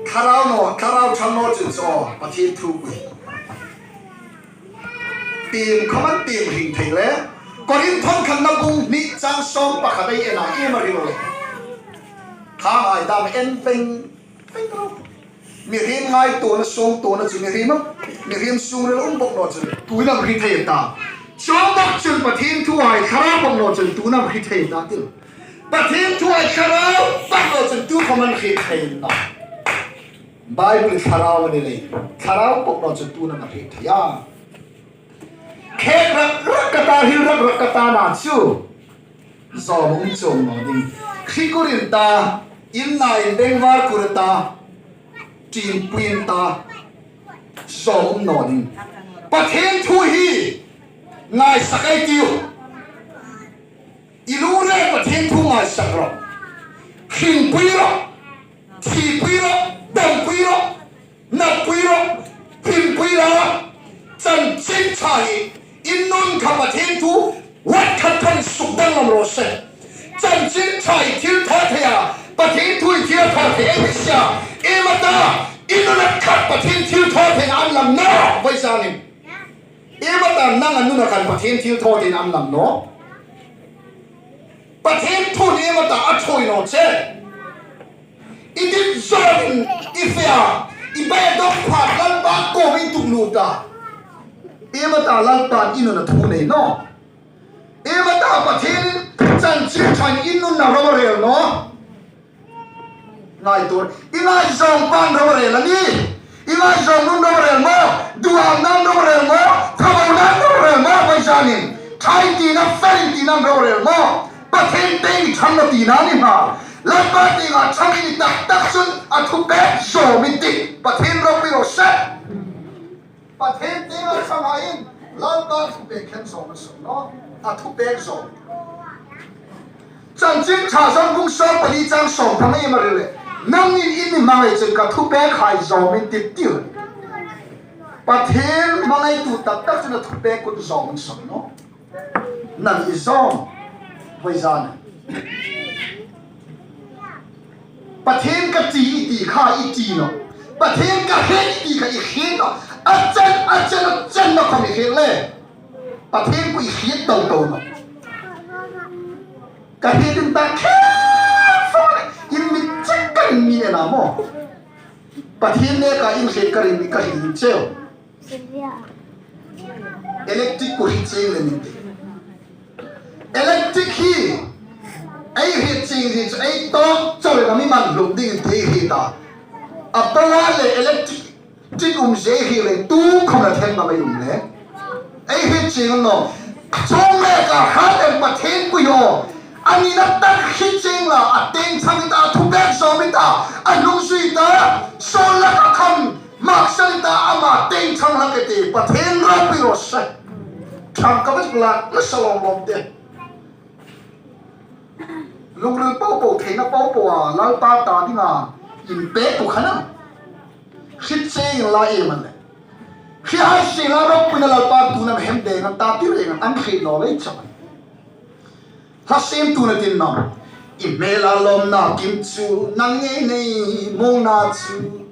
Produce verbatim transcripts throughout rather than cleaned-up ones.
Thlarau naw, thlarau ṭhang naw chun chu Pathien thu pui. Tiem khawm an tiem hring thei le. Korinth khatna bung hni chang sawm pakhat ei en a, iem a hril le. Thanghai dam en peng peng ro. Mihriem ngaituona, suongtuona chu mihriem, mihriem sungrila um bawk naw chun tuin am hre thei ta. Chuong bawk chun Pathien thuhai thlarau bawk naw chun tuin am hre thei ta ti. Pathien thuhai thlarau bawk naw chun tu khawm an hre thei naw. Bible thlarau a ni leiin, thlarau bawk naw chun tuin am hre thei a. Khek rak rak ka ta, hril rak rak ka ta na chu zawm um chuong naw ding. Hri kurin ta, in na in deng var kur ta, ṭimpui in ta, zawm um naw ding. Pathien thu hi ngaisak ei tiu. I lungrila Pathien thu ngaisak ro. Hringpui ro. Thipui ro. Dampui ro. Nappui ro. Hringpui la. Chanchin Ṭha hi in nun kha Pathien thu wat khat khan sukdanglam raw se. Chanchin Ṭha hi thil thaw thei a. Pathien thu hi thil thaw thei ei ti sia. Iem a ta, in nun khat Pathien thil thaw thei an lam naw. Vawizanin. Iem a ta nang a nuna khan Pathien thil thaw thei an lam naw. Pathien thu iem a ta a thuoi naw che. I dit zawngin i fe a, i beidong phat Lalpa kuom i tuk lut a. Iem a ta Lalpa i nuna thu nei naw. Iem a ta Pathien Chanchin Ṭha i nuna raw rel naw. Ngaituo, i ngaizawng pan raw rel a nih. I ngaizawng nun raw rel maw? Duhawmna raw rel maw? Thabauna raw rel maw? Vawizanin. Ṭha ei tina, fel ei tina raw rel maw? Pathien tieng ṭhang naw tina ni hma. Lalpa tienga ṭhang i ni tak tak chun a thupek zawm i tih. Pathien ropui raw se. Pathien tienga ṭhang hai in Lalpa thupek khen zawm a suk naw, a thupek zawm. Chanchin Ṭha Johan bung sawm pali chang sawm thum ei en a ri le. Nangin in mi hmangai chun ka thupek hai zawm in tih tiu. Pathien hmangaitu tak tak chun a thupek kut zawm a suk naw. Nang i zawm, vawizan. Pathien ka ti i ti kha i ti naw. Pathien ka hriet i ti kha i hriet naw. A chen, a chen, a chen naw khawm i hriet le. Pathien kuo i hriet tawk tawk naw. Ka hriet in ta khe fo le. In mi chek ka ring mi ni naw maw. Pathien neka in hriet ka ring mi ka hriet cheu. Electric kuo hriet chieng le min ti. Electric hi ei hriet chieng hi chu ei tawk chau le mi man hlum ding ti hi ta. A power le electric tin um zie hi le tu khawm la thlen ma mai um le. Ei hriet chieng naw. Chuong le ka hrat em Pathien kuo hi. A nina tak hriet chieng la a tieng ṭhang i ta, thupek zawm i ta, a hnung zui ta, sawl la ka kham. Maksan ta ama tieng ṭhang hlak ei tih, Pathien ropui raw se. Ṭhang ka va lak nasa lawm lawm te. Lungril po po, theina po po a, Lalpa ta dinga inpek po kha nam. Hriet chieng la ei man le. Hriet hai sien la ropuina Lalpa tu nam hem deng an ta ti reng an hriet naw lei chau. Hla siemtuna tin naw. I hmela lawmna kim chu nang ngei nei muongna chu.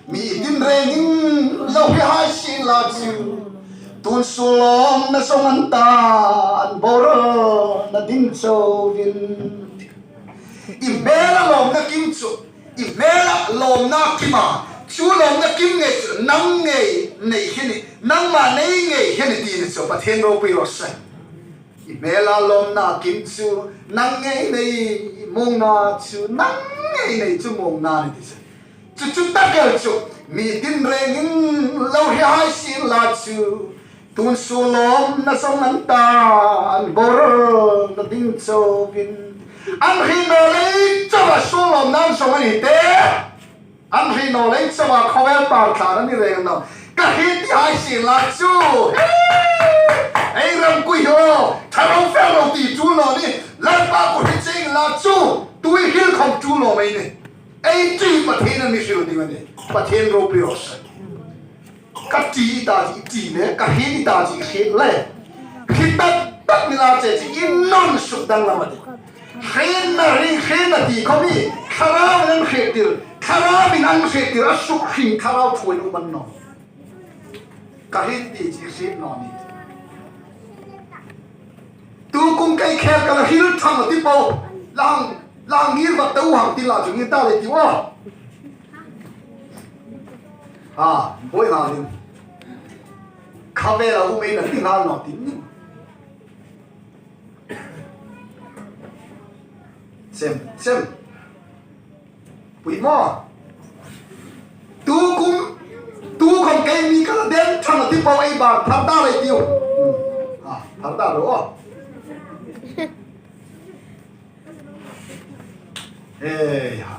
Mi tin rengin lo hriet hai sien la chu. Tun suol lawmna zawng an ta an boral na ding chauin. I hmela lawmna kim chu. I hmela lawmna kima. Chu lawmna kim ngei chu nang ngei nei hi ni. Nangma nei ngei hi ni ti ni chu Pathien ropui raw se. I hmela lawmna kim chu nang ngei nei muongna chu nang ngei nei chu muongna ni ti se. Chu chu tak el chu mi tin rengin lo hriet hai sien la chu tun suol lawmna zawng an ta an boral na ding chauin an hriet naw lei chau a suol lawmna an zawng a ni te. An hriet naw lei chau a khawvel par thla an ni reng naw. Ka hriet ti hai sien la chu. Ei ram kuo hi aw. Thlarau fel lo ti chu naw ni. Lalpa kuo hriet chieng la chu. Tui hril khawm chu naw mei ni. Ei ti Pathien a mi hril ding a ni. Pathien ropui raw se. Ka ti i ta chi i ti le, ka hriet i ta chi i hriet le. Hriet tak tak ni la che chi in nun sukdanglam a tih. Hrietna, hrietna ti khawm hi Thlarauvin an hriettir, Thlarauvin an hriettir, a suk hring Thlarau thuin um a ni nawh. Ka hriet ti chu hriet naw ni. Tu kum kei khêl ka la hril ṭhang ti po, la hang, la hang ngir vat ta u hang ti la chu ngir ta le ti u. A, boi na ding. Kha ve la u mei na ti na naw ti ni. Chem, chem. Pui maw. Tu kum, tu kum kei mi ka la den ṭhang ti po ei ban phar ta le ti u. A, phar ta lo. Ei ha.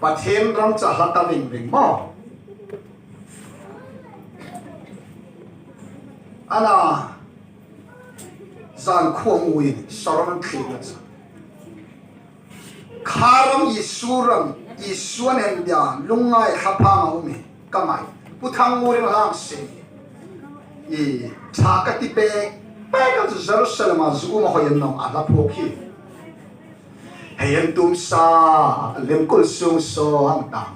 Pathien ram chu hla ta ving ving maw. Ana, zan khuong uin, Solomon thli na chu. Kha ram Isu ram, Isu an en dia, lungngai kha phang a um e, ka ngai. Pu Thangngul in hang se. I, ṭha ka ti pek, pek a chu Jerusalem a zu um a hoi an nawm a hla phuok hi. Hei an tum sa, lem kul sung so hang ta.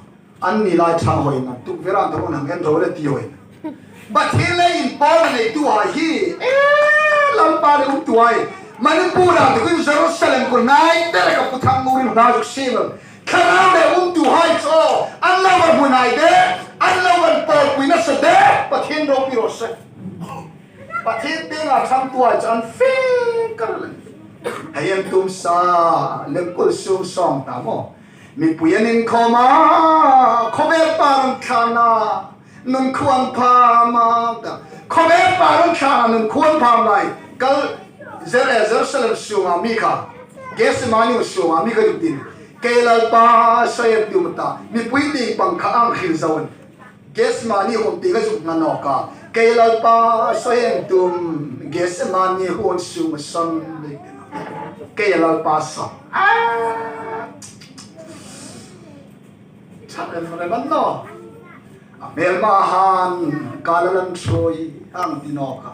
An ni lai ṭhang hoi na, tukvera an ṭhang hang en ro le ti hoi. Pathien le inpawlna neituhai hi, e, Lalpa le umtuhai. Manipur a tukin Jerusalem kul ngai, tere ka Pu Thangngul in hla zuk siem. Thlarau le umtuhai chu, an lo van hmu ngai de, an lo van pawlpui nasa de, Pathien ropui raw se. Pathien tienga ṭhangtuhai chu an fie kar le. Hei an tum sa, lem kul sung sawng ta maw. Mipui an inkhawm a, khawvel par an thlan a, nun khuo an pham a, khawvel par an thlan a, nun khuo an pham lai. Kal Jer-, eh, Jerusalem sunga mi kha, Gethsemane sunga mi kha intin. Kei Lalpa, sawi an tum ta, mipui tieng pang kha an hril zo an. Gethsemane huon tieng a zuk ngha nawk a. Kei Lalpa, sawi an tum, Gethsemane huon sunga san. Kei Lalpa sawi. Ah! Ṭha em em a ni naw. A hmelma han, ka la lan ṭhuoi, an ti nawk a.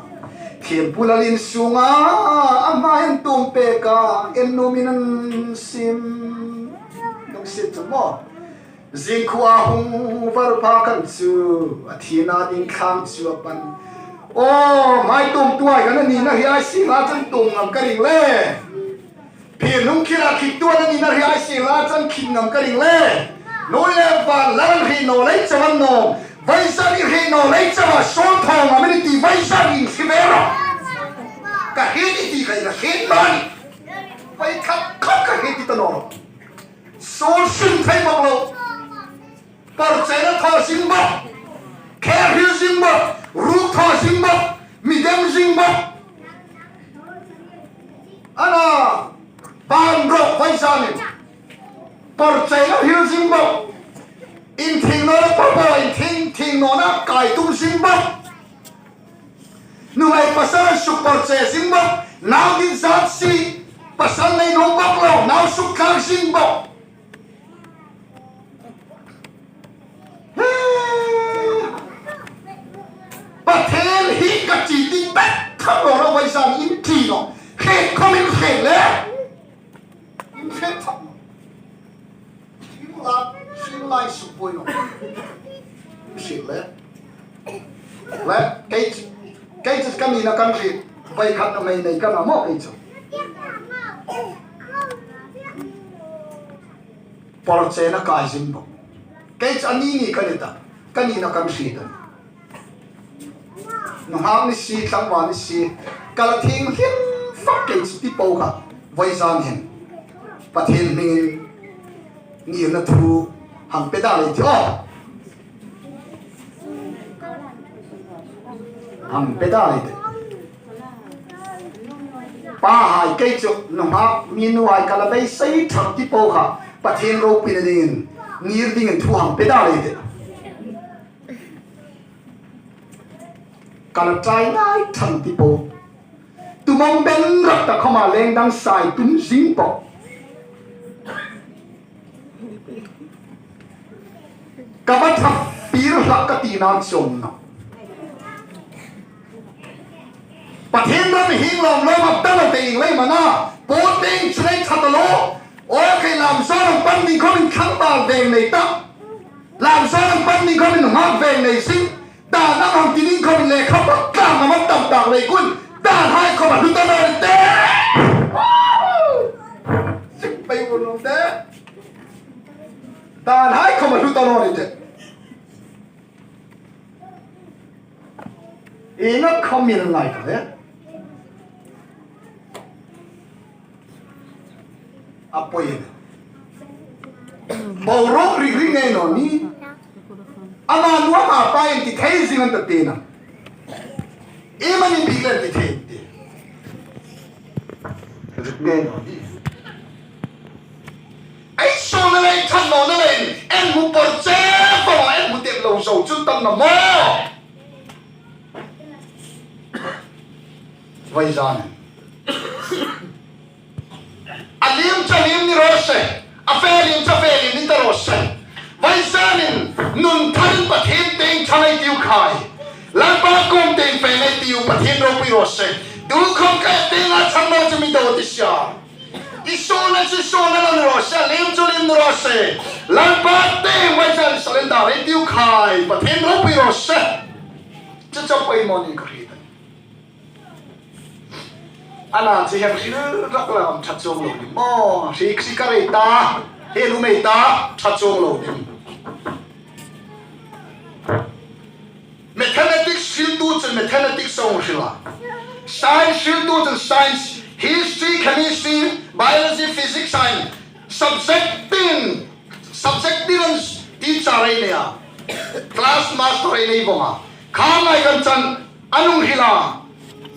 Thiempu Lal in sunga, ama an tum pek a, en nuomin an sim. Nung sit chu maw. Zing khuo a hung var pha khan chu, a thina ding thlang chu a pan. Aw, hmai tum tuai kan a nina hi ai si la chan tum ngam ka ring le. Phi nung khira khit tuan a nina hi ai si la chan khit ngam ka ring le. Nuoi le van la ran hi naw lei chawan naw. Vaizan i hi naw lei chawa sawl thawng a mi ni ti vaizan in si ve ro. Ka hi ni ti ka ina hi man. Vai khap khap ka hi ti ta naw. Sawl sim thei bawk lo. Pawrchena thaw zing bawk. Kher hril zing bawk. Ruk thaw zing bawk. Mi dem zing bawk. Ana, ban ro vai zanin. Pawrchena hril zing bawk. Inthieng nawna pawpaw, inthieng, inthieng nawna kai tum zing bawk. Nuhmei pasal suk pawrche zing bawk. Nau din zat si. Pasal nei nuom bawk lo. Nau suk tlak zing bawk. Pathien hi ka ti ti pek khap lo lo vai zan in ti naw. Hriet khawm in hriet le. In hriet khap. Thil lai, thil lai suk poi naw. Hriet le. Le, kei, kei chu ka nina kan hriet. Vai khat nuhmei nei ka na maw kei chu. Pawrchena kai zing bawk. Kei chu a ni ni ka ni ta. Ka nina kan hriet a. Nunghak ni si, tlangval ni si. Ka la thienghlim fak kei chu ti po kha. Vai zan hin. Pathien hmingin ngirna thu hang pe ta lei ti aw. Hang pe ta lei ti. Pahai kei chu nunghak mi nuhai ka la beisei ṭhak ti po kha Pathien ropuina dingin ngir dingin thu hang pe ta lei ti. Ka la ṭai ngai ṭhak ti po. Tumawng ben rak ta khawma leng dang sai tum zing po. Ka va ṭha pir hlak ka tina chom na. Pathien ram hi lawm lawm a ta lo te ieng lei am a na. Post-ing chu lei ṭha ta lo. Aw, kei lam sa ram pan ding khawmin thlang bar veng nei ta. Lam sa ram pan ding khawmin nunghak veng nei si. Dan a hang ti ding khawmin lekha pak tlang a tam tak lei kun. Dan hai khawm a hlu ta naw ni te. Sik pei u naw ni te. Dan hai khawm a hlu ta naw ni te. Ieng am khawm mi ngai ta le. A poi. Boruok ring ring ngei naw ni. Ama nuom a pa in ti thei zing an ta ti na. Iemani bik le ti thei ti. Ring ngei naw ni. Ei suolna lei, ṭhat nawna lei, ei hmu por che po, ei hmu tep lo zo chu tam naw maw. Vawizanin. A liem chu liem ni raw se, a fe liem chu fe liem ni ta raw se. Vawizanin, nun tharin Pathien tieng ṭhang ei tiu khai. Lalpa kuom tieng fe ei tiu Pathien ropui raw se. Tu khawm ka tieng a ṭhang naw chu mi do ti sia. I suolna chu i suolna lo ni raw se, a liem chu liem ni raw se. Lalpa tieng vawizanin surrender ei tiu khai, Pathien ropui raw se. Chu chu poimaw ni ka hriet a nih. A na chu hieng hril rak lam ṭha chuong lo ni maw, hri hri ka rei ta, he lu mei ta, ṭha chuong lo ni. Mathematics hriltu chun mathematics a hung hril a. Science hriltu chun science, history, chemistry, biology, physics, science, subject tin, subject tin an teacher ei nei a. Class master ei nei vong a. Kha ngai kan chan an hung hril a.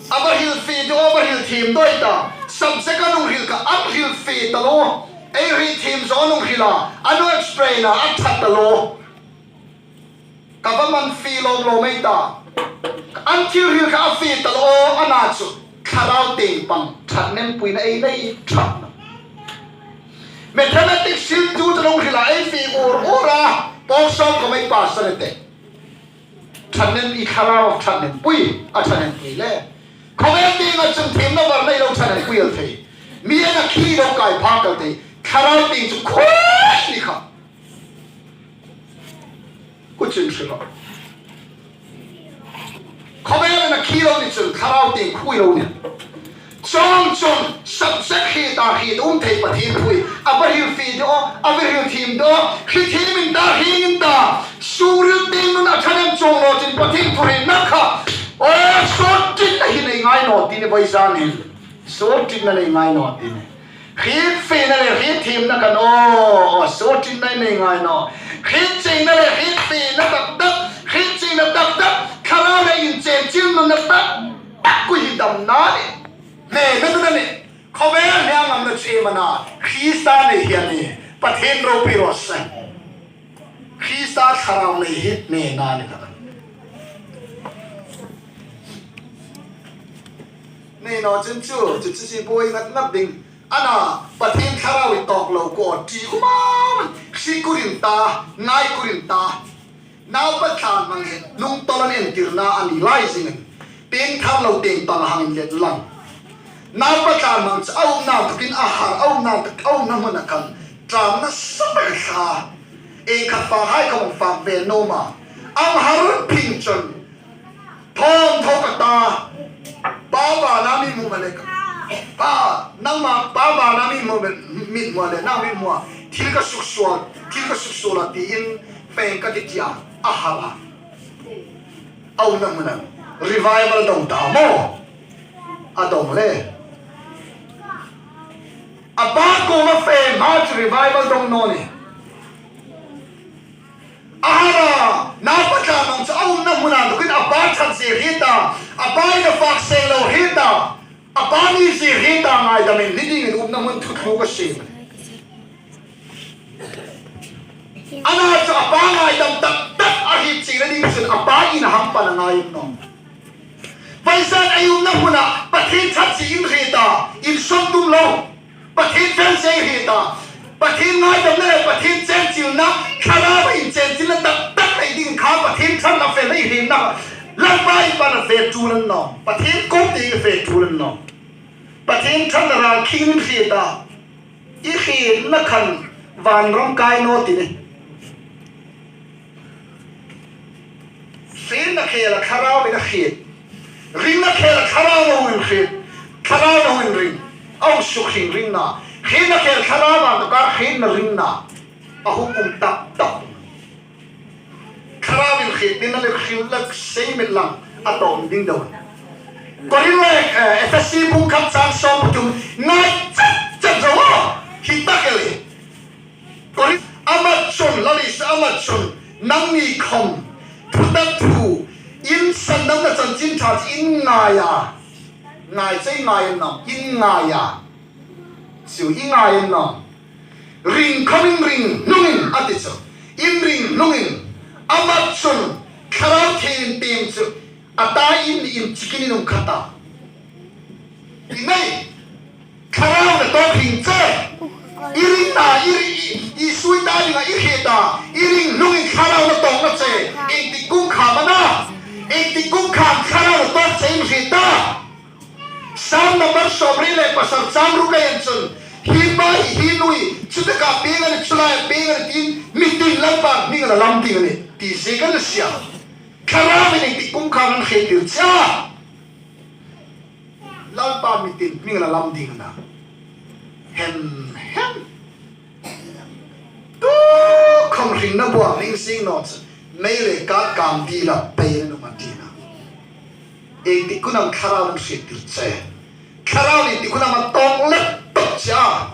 A va hril fie deu, a va hril thiem deu ta. Subject an hung hril kha an hril fie ta lo. Ei hril thiem zo an hung hril a. An hung explain a, a ṭha ta lo. Ka va man fie lawm lawm ei ta. An thil hril kha a fie ta lo, a na chu thlarau tieng pang ṭhathnempuina ei nei ṭhat nawh. Mathematics hriltu chu an hung hril a, ei fie ur ur a, pawlsawm khawm ei pass a ni teh. Ṭhatnem i thlarau ṭhatnempui, a ṭhatnempui le. Khawvel tienga chun thiemna varna ei lo ṭhatnempui el thei. Mi ena khi lo kai phak el thei. Thlarau tieng chu khuai ni kha. Kuchin hri lo. Khawvel a na khi lo ni chun thlarau tieng khuai lo ni. Chuong chun subject hriet a hriet um thei Pathien thu hi. A va hril fie deu, a va hril thiem deu, hre thiem in ta, hre in ta. Suk hril tieng nun a ṭhahnem chuong naw chun Pathien thu hrietna kha. Aw, suol ṭitna hi nei ngai naw ti ni vawizanin. Suol ṭitna nei ngai naw ti ni. Hriet fiena le hriet thiemna khan aw, aw, suol ṭitna nei ngai naw. Hriet chiengna le hriet fiena tak tak, hriet chiengna tak tak, thlarau le inchen chil nunna tak tak, kha hi damna ni. Nei na tu na ni. Khawvel hniang am na chim a na, Krista nei hi a ni, Pathien ropui raw se. Krista thlarau nei hi nei na ni ka ta. Nei naw chun chu, chu chu si buoi ngat ngat ding. A na, Pathien thlarau i tawk lo kha ti um am, hre kurin ta, ngai kurin ta. Naupa tlanhmang hi, nung tawlan entirna a ni lai zingin. Piengthar lo tieng pang hang inlet lang. Naupa tlanhmang chu a umna tukin a har, a umna tuk, a umna hmuna khan. Ṭam nasa pek a tla. Ieng khat fak hai khawm fak ve naw ma. Ang harun phing chun. Thawm thaw ka ta. Pa bana mi hmu ma le ka. Pa, nangma, pa bana mi hmu ma le, mi hmu le, nang mi hmu a. Thil ka suksuol, thil ka suksuol a tiin peng ka ti tia. A har a. A umna hmuna. Revival dong ta maw. A dong le. A pa kuoma fe hma chu revival dong naw ni. A har a, naupa tlanhmang chu a umna hmuna tukin a pa ṭhat zie hriet a, a pa in a fak seng lo hriet a, a pa ni zie hriet a, ngaidamin ni dingin umna hmun thuthluk a siem. A na chu a pa ngaidam tak tak a hriet chieng ding chun a pa in a hang pan a ngai um nawh. Vawisun ei umna hmuna Pathien ṭhat zie in hriet a, insawm tum lo. Pathien fel zie hriet a. Pathien ngaidamna le Pathien chenchilna, thlarau inchenchilna tak tak ei ding kha Pathien ṭhatna fel ei hrietna. Lalpa i pan a fe tul an nawm. Pathien kawp tieng a fe tul an nawm. Pathien ṭhatna ral khing hriet a. I hrietna khan vanram kai naw ti ni. Hrietna khela Thlarauvin a hriet. Ringna khela Thlarauvin a hung hriet. Thlarauvin a hung ring. A hung sukhring ringna. Hrietna khela Thlarauvin a hung hrietna ringna. A hung um tak tak. Thlarauvin hriettirna le hril le sei mit lang a tawm ding deu. Korin le, eh, Efesi bung khat chang sawm pathum ngai chat chat zo a. Hi tak el hi. Korin ama chun, Lal Isu ama chun, nangni khom, thutak thu, in sandamna chanchin ṭha chu in ngai a. Ngai chei ngai an nawm, in ngai a. Chu i ngai an nawm. Ring khom in ring hnungin a ti chu. In ring hnungin ama chun Thlarau Thienghlim chu a ta in, in chikin in um khat a. I nei. Thlarau le tawk hring che. I ringna, i ri, i, i sui ta dinga i hriet a. I ring hnungin Thlarau le tawk na che. Iengtik kum kham a na. Iengtik kum kham Thlarau le tawk che in hriet a. Sam number sawmriet le pasari chang ruk a en chun, hi pa hi, hi nu hi, chu taka pieng a nih, chu laia pieng a nih tiin, mi tin Lalpa hming a la lam ding a nih, ti ziek a ni sia. Thlarauvin iengtik kum kham an hriettir che a. Lalpa mi tin hming a la lam ding a na. Hem, hem. Tu khom hringna buang hring sing naw chu, mei le kat kam ti la pei an um a ti na. Iengtik kum am Thlarauin an hriettir che. Thlarauin iengtik kum am a tawk let tak che a.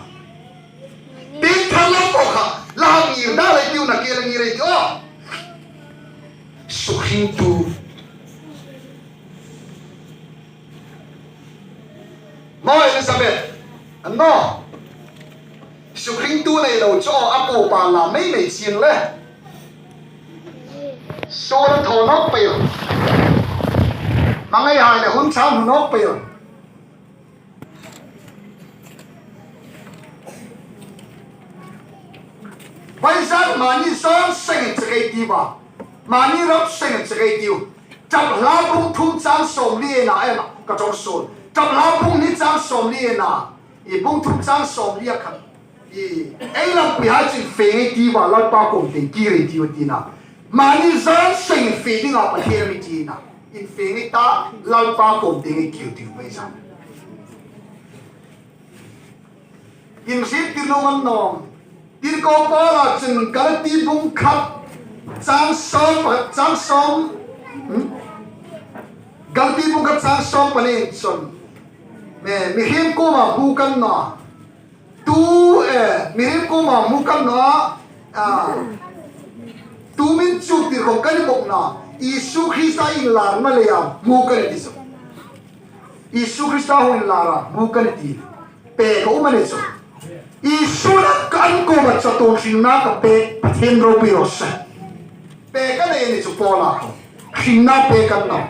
Piengthar lo ko kha, la hang ngir da le tiu na ke la ngir ei tiu. Sukhringtu. Maw Elizabeth, an naw. Sukhringtu nei lo chu a ko pa la mei mei chin le. Suol thaw nawk pei. Hmangai hai le hun chang hmu nawk pei. Vawisun mani zan seng che kei ti va. Mani ram seng che kei tiu. Ṭap hla bung thum chang sawmli na em ka chong suol. Ṭap hla bung hni chang sawmli na. I bung thum chang sawmli a khan. I ei lampuihai chu fe ngei ti va Lalpa kuom tieng kir ei tiu ti na. Mani zan seng fe dinga Pathien mi ti na. In fe ngei ta Lalpa kuom tieng kir tiu vawisun. In hriettir nuom an nawm. Tirko Paula chun Galati bung khat chang sawm, chang sawm, hmm? Galati bung khat chang sawm pali chun. Mi, mihriem kuoma hmu kan naw. Tu, eh, mihriem kuoma hmu kan naw. Ah. Tu min chu tirko kan ni bok naw. Isu Krista inlarna leia hmu kan ni ti chu. Isu Krista hung inlar a hmu kan ni ti. Pek a um a ni chu. Isu na kan kuoma chatuon hringna ka pek, Pathien ropui raw se. Pek a nei ni chu Paula. Hringna pek a ni naw.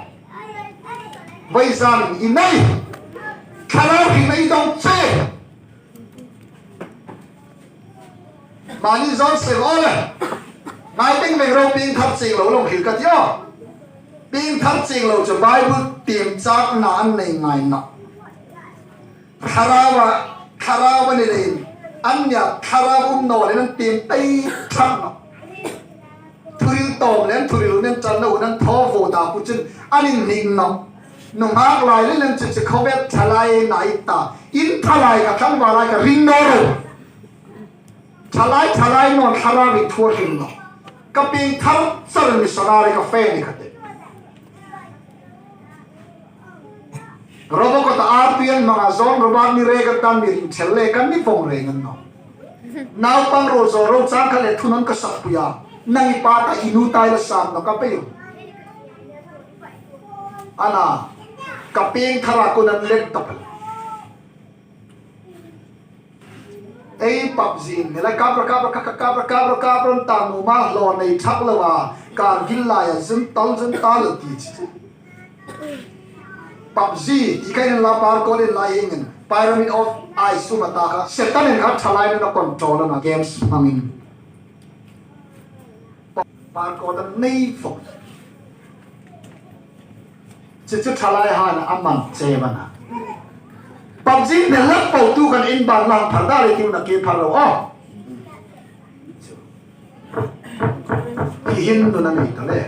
Vawisun i nei. Thlarau hringna i dong che. Mani zan seng aw le. Ngai teng veng ro piengthar chieng lo lo hril ka ti aw. Piengthar chieng lo chu Bible tiem chakna an nei ngai naw. Thlarau a, Thlarau a ni leiin, an nia Thlarau um naw leiin an tiem pei thar naw. Thuril tawm le an thuril nen chan lo nan thaw vo ta ku chun an inhnik naw. Nunghak lai le len chu chu khawvel thalai nai ta. In thalai ka tlangval lai ka ring naw ro. Thalai, thalai naw Thlarau mi thu a hrim naw. Ka piengthar char missionary ka fe ni ka ti. Robocop a artist hmanga John Robert ni rek a tan mi ring thel le kan ni vong reng an naw. Naupang ro zo ro chang kha le thu nan ka sak pui a. Nang i pa ta i nu tai la sam naw ka pe u. Ana, ka piengthar a ku nan let ta pe. Ei PUBG ni la kap ra, kap ra, kap ra, kap ra, kap ra, kap ra, ta nu ma lo nei thak lo a, Kargil laia zun tal, zun tal ti chi. PUBG, ti kai la par ko le lai ing, Pyramid of Ice suma ta kha, Satan in kha thalai na control na games hmangin. Par ko ta nei fo. Chu chu ṭhalai hana a man che mana. Pabjin ne lak po tu kan in ban lang phar da le tiu na ke phar lo o. Hi hin nun a ni ta le.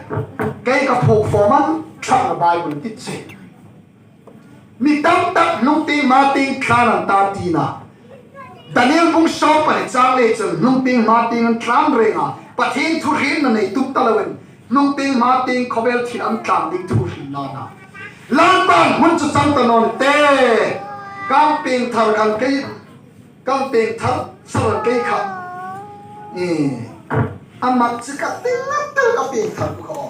Kei ka phuk fo man ṭhak na Bible ti che. Mi tam tak hnungtieng hmatieng tlan an ta tina. Daniel bung sawm pahni chang li chun hnungtieng hmatieng an tlan renga. Pathien thu hrietna nei tum ta loin hnungtieng hmatieng khawvel thil an tlan ding thu hriet nana. Lalpan hmun chu chang ta naw ni te. Kan pieng thar kan kei Kan pieng thar, thar kei kha. E, a mak chu ka ting a tel ka pieng thar kha.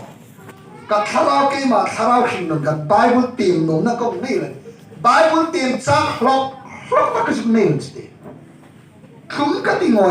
Ka thlarau keima thlarau hring nun kan Bible tiem nuomna ka nei le. Bible tiem chang hlawk, hlawk ta ka zuk nei chu te. Thlum ka ti ngawi.